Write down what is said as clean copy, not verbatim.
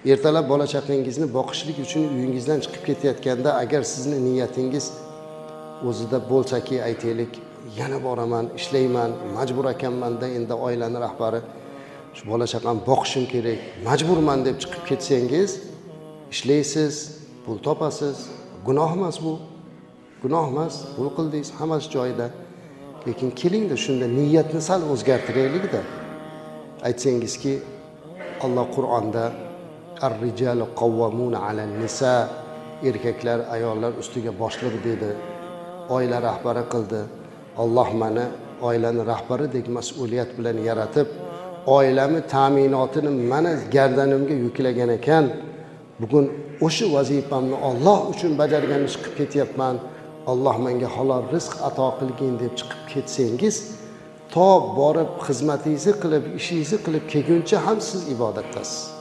Ertalab bola chaqangizni boqishlik uchun uyingizdan chiqib ketayotganda agar sizni niyatingiz o'zida bo'lsaki, aytaylik, yana boraman, ishlayman, majbur ekanmanda, endi oilani rahbari, shu bola chaqamni boqishim kerak, majburman deb chiqib ketsangiz, ishlaysiz, pul topasiz, gunoh emas bu. Gunoh emas, pul qildingiz, hammasi joyida. Lekin kelingda shunda niyatni sal o'zgartiraylikda. Aytsangizki, Alloh Qur'onda ar-rijalu qawwamuna 'alan-nisa, erkaklar ayollar ustiga boshliq dedi. Oila rahbari qildi. Alloh meni oilani rahbaridek mas'uliyat bilan yaratib, oilami ta'minotini mana gardanimga yuklagan ekan. Bugun o'sha vazifamni Alloh uchun bajargani chiqib ketyapman. Alloh menga halol rizq ato qilgin deb chiqib ketsangiz, to borib xizmatingizni qilib, ishingizni qilib kelguncha ham siz ibodatdasiz.